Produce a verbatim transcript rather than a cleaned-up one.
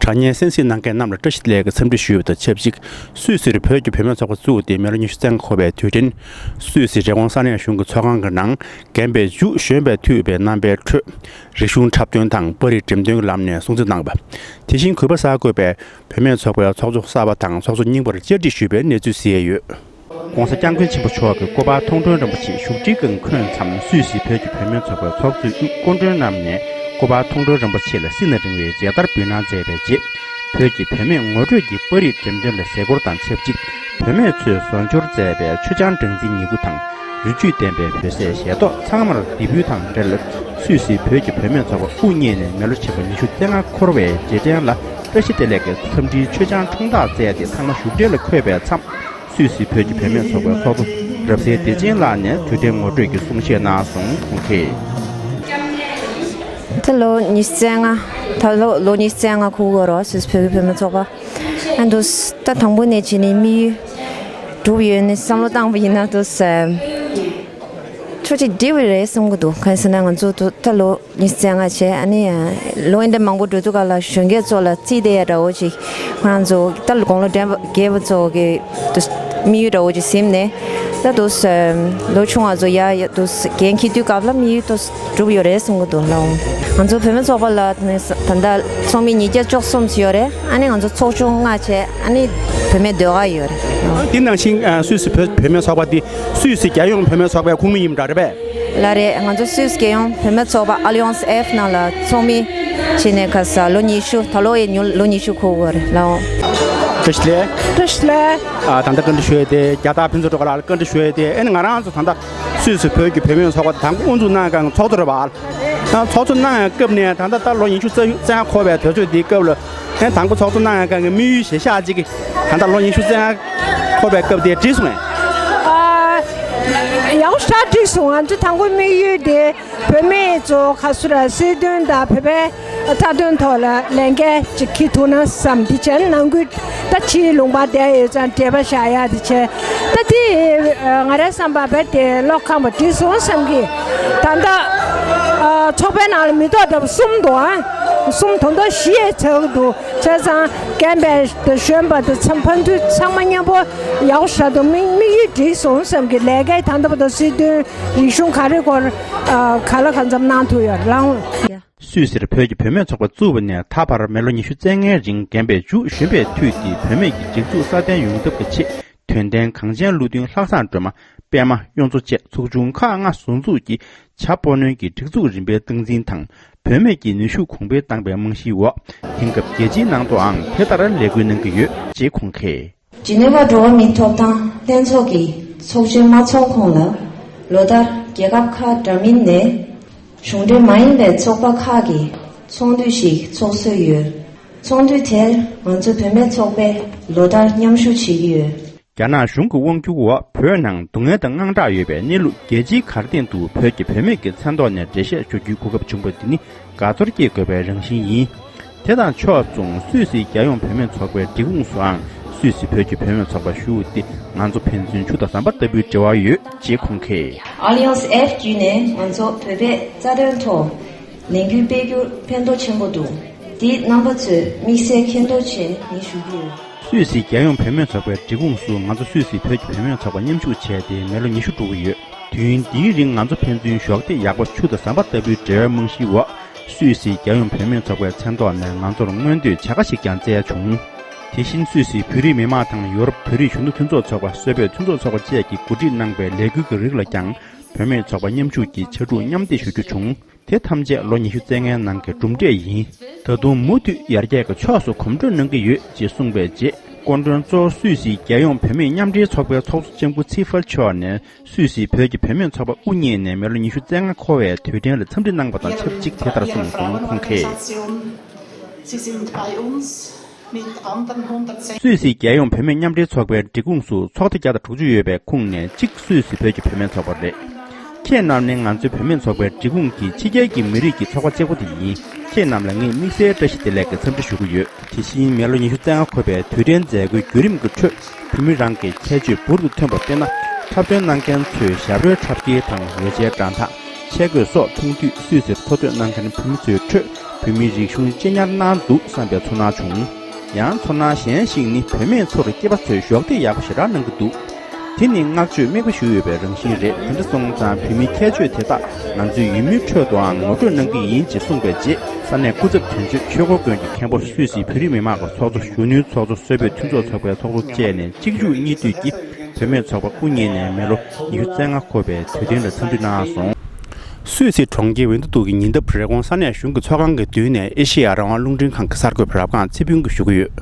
དྲ་བརྙན་གསན་གཟིགས་གནང་མཁན་རྣམས་ལ་བཀྲ་ཤིས་བདེ་ལེགས་ཀྱི་འཚམས་འདྲི་ཞུ་བ་དང་ཆབས་ཅིག་སུད་སིར་བོད་ཀྱི་བུད་མེད་ཚོགས་པ་བཙུགས་ཏེ་མི་ལོ་ཉི་ཤུ་རྩ་ལྔ་འཁོར་བའི་དུས་དྲན། སུད་སི་རི་ཀོན་ས་གནས་གཞུང་གི་ཚོགས་ཁང་གི་ནང་རྒན་པའི་མཇུག་གཞོན་པའི་མཐུད་པའི་རྣམ་པའི་ཁྲོད། རིག་གཞུང་འཁྲབ་སྟོན་དང་པར་རིས་འགྲེམས་སྟོན་གྱི་ལམ་ནས་སྲུང་བརྩི་གནང་བ། དེ་བཞིན་གུས་པ་གསར་འགོད་པས་བུད་མེད་ཚོགས་པའི་ཚོགས་གཙོ་གསར་པ་དང་ཚོགས་གཙོ་རྙིང་པར་བཅར་འདྲི་ཞུས་པའི་གནས་ཚུལ་གསན་ཡོད། ༸གོང་ས་༸སྐྱབས་མགོན་ཆེན་པོ་མཆོག་གིས་སྐུ་པར་མཐོང་གྲོལ་རིན་པོ་ཆེ་བཞུགས་ཁྲིའི་སྒང་འཁོད་མཚམས། སུད་སི་བོད་ཀྱི་བུད་མེད་ཚོགས་པའི་ཚོགས་གཙོས་དབུས་སྐུ་མགྲོན་རྣམས་ནས་སྐུ་པར་མཐོང་གྲོལ་རིན་པོ་ཆེ་ལ་སྲིད་ན་རིང་བའི་མཇལ་དར་འབུལ་གནང་མཛད་པའི་རྗེས། བོད་ཀྱི་བུད་མེད་ངོ་སྤྲོད་ཀྱི་པར་རིས་འགྲེམས་སྟོན་ལ་གཟིགས་སྐོར་དང་ཆབས་ཅིག་བུད་མེད་ཚོས་བཟོ་འབྱོར་མཛད་པའི་མཆོད་ཆང་སྦྲང་རྩིའི་ཉེར་དགུ་དང་། རི་ཆུས་ལྡན་པའི་བོད་ཟས་ཞལ་ཏོག་ཚང་མར་འདེགས་འབུལ་དང་འབྲེལ། སུད་སི་བོད་ཀྱི་བུད་མེད་ཚོགས་པ་དབུ་བརྙེས་ནས་མི་ལོ་ཆེན་པོ་ཉི་ཤུ་རྩ་ལྔ་འཁོར་བའི་རྗེས་དྲན་ལ་བཀྲ་ཤིས་བདེ་ལེགས་ཀྱི་འཚམས་འདྲིའི་མཆོད་ཆང་འཁྲུངས་རྟགས་བསྩལ་ཏེ་ཚང་མ་བཞུགས་གྲལ་ལ་འཁོད་པའི་མཚམས། སུད་སི་བོད་ཀྱི་བུད་མེད་ཚོགས་པའི་ཚོགས་གཙོ་རབ་གསལ་བདེ་ཆེན་ལགས་ནས་དུས་དྲན་ངོ་སྤྲོད་ཀྱི་གསུང་བཤད་གནང་སོང་། ཁོང་གིས། ད་ལོ་ཉི་ཤུ་རྩ་ལྔ། ད་ལོ་ལོ་ཉི་ཤུ་རྩ་ལྔ་འཁོར་གྱི་ཡོད་རེད། སུད་སི་བོད་ཀྱི་བུད་མེད་ཚོགས་པ། ཨ་འདུག་ད་དང་པོ་ནས་བྱས་ནས་དམིགས་ཡུལ་གྲུབ་ཡོད་ནས་བསམ་བློ་བཏང་བ་ཡིན་ན་འདུག་སེ། ཁྱོད་ཅིག་འགྲིག་པ་རེད་བསམ་གྱི་འདུག་གང་ཡིན་ཟེར་ན་ང་ཚོ་ད་ལོ་ཉི་ཤུ་རྩ་ལྔ་བྱས། ཨ་ནི་ལོ་འདི་འདྲ་མང་པོ་འགྲོ་དུས་སྒང་ལ་གཞོན་སྐྱེས་ཚོ་ལ་རྩིས་བལྟ་ཡ་འདྲ་བོ་ཅིག་ང་རང་ཚོ་ད་ལོ་དགུང་ལོ་བགྲེས་པ་རྒས་པ་ཚོ་གི་དམིགས་ཡུལ་འདྲ་བོ་ཅིག་ཟིན་ནས། ད་འདུག་སེ་ལོ་ཆུང་བ་ཚོ་ཡ་ཡ་འདུག་སེ་འགན་འཁྱེར་དུས་སྐབས་ལ་དམིགས་ཡུལ་འདུག་སེ་གྲུབ་ཡོད་རེད་བསམ་གྱི་འདུག་ལགས། ང་ཚོ་བུད་མེད་ཚོགས་པ་ལ་ད་ལྟ་ཚོགས་མི་ཉིས་བརྒྱ་བཅུ་གསུམ་ཡོད་རེད། ཨ་ནི་ང་ཚོ་ཚོགས་ཆུང་ལྔ་བྱས། ཨ་ནི་བུད་མེད་ཟློས་གར་ཡོད་རེད། དེ་ནང་བཞིན་སུད་སི་བོད་བུད་མེད་ཚོགས་པ་འདི་སུད་སི་རྒྱལ་ཡོངས་བུད་མེད་ཚོགས་པའི་ཁོངས་མི་ཡིན་པ་འདྲ་རེད་པས། ལགས་རེད། ང་ཚོ་སུད་སི་རྒྱལ་ཡོངས་བུད་མེད་ཚོགས་པ་Alliance F ནང་ལ་ཚོགས་མི་བྱས་ནས་ཁ་ས་ལོ་ཉི་ཤུ། ད་ལོ་ཡི་ཉུ་ལོ་ཉི་ཤུ་འཁོར་གྱི་ཡོད་རེད་ལགས། བཀྲ་ཤིས་བདེ་ལེགས། བཀྲ་ཤིས་བདེ་ལེགས། ཨ་ད་ལྟ་བཀའ་འདྲི་ཞུ་ཡས་དེ། རྒྱལ་དར་ཕུན་ཚོགས་སྒྲོལ་དཀར་ལགས་ལ་བཀའ་འདྲི་ཞུ་ཡས་དེ། ཨ་ནི་ང་རང་ཚོ་ད་ལྟ་སུད་སི་བོད་ཀྱི་བུད་མེད་ཚོགས་པ་དང་པོ་དབུ་འཛུགས་གནང་སྒང་ཚོགས་གཙོ་རེད་པ། ཨ་ཚོགས་གཙོ་གནང་ཡ་སྐབས་ནས་ད་ལྟ་ད་ལོ་ཉི་ཤུ་རྩ་རྩ་ལྔ་འཁོར་བའི་དུས་ཚོད་འདིའི་སྐབས་ལ། ཨ་དང་པོ་ཚོགས་གཙོ་གནང་ཡ་སྒང་གི་དམིགས་ཡུལ་གཞིར་བཞག་ཅིག་གིས་ད་ལྟ་ལོ་ཉི་ཤུ་རྩ་ལྔ་འཁོར་བའི་སྐབས་དེ་འགྲིག་སོང་ངས། ཨ་ཡག་པོ་ཞེ་དྲག་འགྲིག་སོང་། ང་ཚོ་དང་པོ་དམིགས་ཡུལ་དེ་བུད་མེད་ཚོ་ག་ཚོད་ར་སྲིད་དོན་དང་བོད་པའི་རྩ་དོན་ཐོག་ལ་ལས་འགན་ཅིག་འཁྱེར་ཐུབ་ན་བསམ། དེ་བྱས་ནང་ཁུལ་ད་ཕྱིའི་ལུང་པ་བསྡད་ཡོད་ཙང་འབྲེལ་བ་བཞག་ཡ་དེ་བྱས། ད་དེ་ང་རའི་བསམ་པར་བས་དེ་བློ་ཁེངས་པ་འགྲིག་སོང་བསམ་གི། ད་ལྟ་ཚོགས་པའི་ནང་ལ་མི་ཐོག་འདྲ་པོ་གསུམ་འདུག་ཨ་གསུམ་ད་དུང་བཞི་ཡས་ཚར་གི་འདུག་བྱས་ཙང་རྒན་པ་དང་གཞོན་པ་དང་ཚང་ཕན་ཚུན་ཚང་མ་མཉམ་པོ་ཡག་པོ་ཞེ་དྲག་འདུག་དམིགས་དམིགས་ཡུལ་འགྲིག་སོང་བསམ་གི། ལས་ཀའི་ད་ལྟ་བར་དུ་སྲིད་དོན་རིག་གཞུང་ག་རེ་སྐོར་ག་ལ་གང་འཚམ་གནང་ཐུབ་ཡོད་ལགས། སུད་སིར་བོད་ཀྱི་བུད་མེད་ཚོགས་པ་བཙུགས་པ་ནས་ད་བར་མི་ལོ་ཉི་ཤུ་རྩ་ལྔའི་རིང་རྒན་པའི་མཇུག་གཞོན་པའི་མཐུད་དེ་བུད་མེད་ཀྱི་སྒྲིག་འཛུགས་སྲ་བརྟན་ཡོང་ཐབས་ཀྱི་ཆེད་དོན་ལྡན་གངས་ཅན་བློ་མཐུན་ལྷག་བསམ་སྒྲོལ་མ། པད་མ་གཡུ་མཚོ་བཅས་ཚོགས་ཆུང་ཁག་ལྔ་ཟུར་འཛུགས་ཀྱིས་བྱ་སྤོ་ལོན་གྱི་སྒྲིག་འཛུགས་རིམ་པའི་སྟངས་འཛིན་དང་བུད་མེད་ཀྱི་ནུས་ཤུགས་གོང་འཕེལ་བཏང་པའི་རྨང་གཞིའི་འོག་དེང་སྐབས་རྒྱལ་སྤྱིའི་ནང་དུའང་དེ་ལྟར་ལས་འགུལ་གནང་གི་ཡོད་ཅེས་ཁོང་གིས། ཇི་ནི་ཝ་འགྲོ་བ་མིའི་ཐོབ་ཐང་ལྷན་ཚོགས་ཀྱི་ཚོགས་ཆེན་མ་ཚོགས་གོང་ལ་ལོ་ལྟར་རྒྱལ་ཁབ་ཁག་འདྲ་མིན་ནས་གཞུང་འབྲེལ་མ་ཡིན་པའི་ཚོགས་པ་ཁག་གི་ཚོགས་འདུ་ཞིག་ཚོགས་སྲོལ་ཡོད། ཚོགས་འདུ་དེར་ང་ཚོ་བུད་མེད་ཚོགས་པས་ལོ་ལྟར་མཉམ་ཞུགས་བྱེད་ཀྱི་ཡོད། རྒྱ་ནག་གཞུང་གི་དབང་སྒྱུར་འོག་བོད་ནང་སྡུག་བསྔལ་དང་དངངས་སྐྲག་ཡོད་པའི་གནས་ལུགས་རྒྱལ་སྤྱིའི་གར་སྟེགས་དུ་བོད་ཀྱི་བུད་མེད་ཀྱི་མཚན་ཐོག་ནས་འགྲེལ་བཤད་ཞུ་རྒྱུའི་གོ་སྐབས་བྱུང་བ་འདི་ནི་དགའ་ཚོར་སྐྱེ་དགོས་པའི་རང་བཞིན་ཡིན། དེ་དང་ཕྱོགས་མཚུངས་སུད་སིའི་རྒྱལ་ཡོངས་བུད་མེད་ཚོགས་པའི་སྒྲིག་ཁོངས་སུའང་སུད་སི་བོད་ཀྱི་བུད་མེད་ཚོགས་པ་ཞུགས་ཏེ་ང་ཚོ་ཕན་ཚུན་ཆུ་དང་ཟམ་པ་ལྟ་བུའི་འབྲེལ་བ་ཡོད་ཅེས་ཁོང་གིས། Alliance F བརྒྱུད་ནས་ང་ཚོ་བོད་པའི་རྩ་དོན་ཐོག་ལས་འགུལ་སྤེལ་རྒྱུར་ཕན་ཐོགས་ཆེན་པོ་འདུག་འདི་རྣམ་པ་ཚོས་དམིགས་བསལ་མཁྱེན་རྟོགས་ཆེད་ངས་ཞུ་རྒྱུ་ཡོད། སུད་སི་རྒྱལ་ཡོངས་བུད་མེད་ཚོགས་པའི་སྒྲིག་ཁོངས་སུ་ང་ཚོ་སུད་སི་བོད་ཀྱི་བུད་མེད་ཚོགས་པ་མཉམ་ཞུགས་བྱས་ཏེ་མི་ལོ་ཉི་ཤུ་འགྲོ་གི་ཡོད། དུས་ཡུན་འདིའི་རིང་ང་ཚོ་ཕན་ཚུན་གཞོགས་འདེགས་ཡག་པོ་ཆུ་དང་ཟམ་པ་ལྟ་བུའི་འབྲེལ་བའི་རྨང་གཞིའི་འོག་སུད་སིའི་རྒྱལ་ཡོངས་བུད་མེད་ཚོགས་པའི་མཚན་ཐོག་ནས་ང་ཚོར་མངོན་བསྟོད་བྱ་དགའ་ཞིག་ཀྱང་བསྩལ་བྱུང་། དེ་བཞིན་སུད་སིའི་བོད་རིགས་མི་མང་དང་ཡོ་རོབ་བོད་རིགས་གཞོན་ནུ་མཐུན་ཚོགས་ཚོགས་པ། སུད་བོད་མཐུན་ཚོགས་ཚོགས་པ་བཅས་ཀྱིས་གོ་སྒྲིག་གནང་པའི་ལས་འགུལ་གྱི་རིགས་ལ་ཀྱང་བུད་མེད་ཚོགས་པ་མཉམ་ཞུགས་ཀྱིས་ཕྱར་གྲུ་མཉམ་འདེགས་ཞུ་རྒྱུ་བྱུང་། དེ་ཐམས་ཅད་ལོ་ཉི་ཤུ་རྩ་ལྔའི་ནང་གི་གྲུབ་འབྲས་ཡིན། ད་དུང་མུ་མཐུད་ཡར་རྒྱས་ཀྱི་ཕྱོགས་སུ་གོམ་བགྲོད་གནང་གི་ཡོད་ཅེས་གསུངས་པའི་རྗེས། སྐུ་མགྲོན་གཙོ་བོ་སུད་སིའི་རྒྱལ་ཡོངས་བུད་མེད་མཉམ་འབྲེལ་ཚོགས་པའི་ཚོགས་གཙོ་ལྕམ་སྐུ་ཚེ་དཔལ་མཆོག་ནས་སུད་སིའི་བོད་ཀྱི་བུད་མེད་ཚོགས་པ་དབུ་བརྙེས་ནས་མི་ལོ་ཉི་ཤུ་རྩ་ལྔ་འཁོར་བའི་དུས་དྲན་ལ་འཚམས་འདྲི་གནང་བ་དང་ཆབས་ཅིག་དེ་ལྟར་གསུངས་སོང་། ཁོང་གིས། སུད་སིའི་རྒྱལ་ཡོངས་བུད་མེད་མཉམ་འབྲེལ་ཚོགས་པའི་སྒྲིག་ཁོངས་སུ་ཚོགས་སྡེ་བརྒྱ་དང་དྲུག་ཅུ་ཡོད་པའི་ཁོངས་ནས་གཅིག་སུད་སི་བོད་ཀྱི་བུད་མེད་ཚོགས་པ་རེད། ཁྱེད་རྣམས་ནི་ང་ཚོའི་བུད་མེད་ཚོགས་པའི་སྒྲིག་ཁོངས་ཀྱི་ཕྱི་རྒྱལ་གྱི་མི་རིགས་ཀྱི་ཚོགས་པ་གཅིག་པུ་དེ་ཡིན། ཁྱེད་རྣམས་ལ་ངས་དམིགས་བསལ་བཀྲ་ཤིས་བདེ་ལེགས་ཀྱི་འཚམས་འདྲི་ཞུ་གི་ཡོད། དེ་བཞིན་མི་ལོ་ཉི་ཤུ་རྩ་ལྔ་འཁོར་བའི་དུས་དྲན་མཛད་སྒོའི་བརྒྱུད་རིམ་གྱི་ཁྲོད་བོད་མི་རང་གི་ཁྱད་ཆོས་འབུར་དུ་ཐོན་པ་སྤེལ་ན། འཁྲབ་སྟོན་གནང་མཁན་ཚོའི་ཞབས་བྲོའི་འཁྲབ་འཁྱེར་དང་འོད་ཆས་བཀྲམ་ཐག་ཆས་གོས་སོགས་མཐོང་དུས་སུད་སིར་འཚོ་སྡོད་གནང་མཁན་བོད་མི་ཚོའི་ཁྲོད་ བོད་མིའི་རིག་གཞུང་གཅེས་ཉར་གནང་འདུག་བསམ་པའི་ཚོར་སྣང་བྱུང་། ཡང་ཚོར་སྣང་གཞན་ཞིག་ནི། བུད་མེད་ཚོར་སྐྱེས་པ་ཚོས་གཞོགས་འདེགས་ཡག་པོ་ཞེ་དྲག་གནང་གི་འདུག་དེ་ནི་བསྔགས་བརྗོད་དམིགས་པ་ཞུས་ཡོད་པའི་རང་བཞིན་རེད། དེ་འདྲ་སོང་ཙང་བོད་མིའི་ཁྱད་ཆོས་དེ་དག་ང་ཚོའི་ཡུལ་མིའི་ཁྲོད་དུའང་ངོ་སྤྲོད་གནང་གི་ཡིན་ཅེས་གསུངས་པའི་རྗེས། ས་གནས་སྐུ་ཚབ་དོན་གཅོད་ཆོས་འཁོར་དགོན་གྱི་མཁན་པོ། སུད་སིའི་བོད་རིགས་མི་མང་གི་ཚོགས་གཙོ། གཞོན་ནུའི་ཚོགས་གཙོ། སུད་བོད་མཐུན་ཚོགས་ཚོགས་པའི་ཚོགས་གཙོ་བཅས་ནས་གཅིག་མཇུག་གཉིས་མཐུད་ཀྱིས་བུད་མེད་ཚོགས་པ་དབུ་བརྙེས་ནས་མི་ལོ་ཉི་ཤུ་རྩ་ལྔ་འཁོར་བའི་དུས་སྟོན་ལ་འཚམས་འདྲི་གནང་སོང་། སུད་སི་གྲོང་ཁྱེར་ཝིན་ཏུ་ཏུག་གི་ཉེ་འདབས་རི་ཀོན་ས་གནས་གཞུང་གི་ཚོགས་ཁང་གི་མདུན་ནས་ཨེ་ཤེ་ཡ་རང་དབང་རླུང་འཕྲིན་ཁང་གི་གསར་འགོད་པ་རབ་སྒང་ཚེ་ཕུན་གྱིས་ཞུ་གི་ཡོད།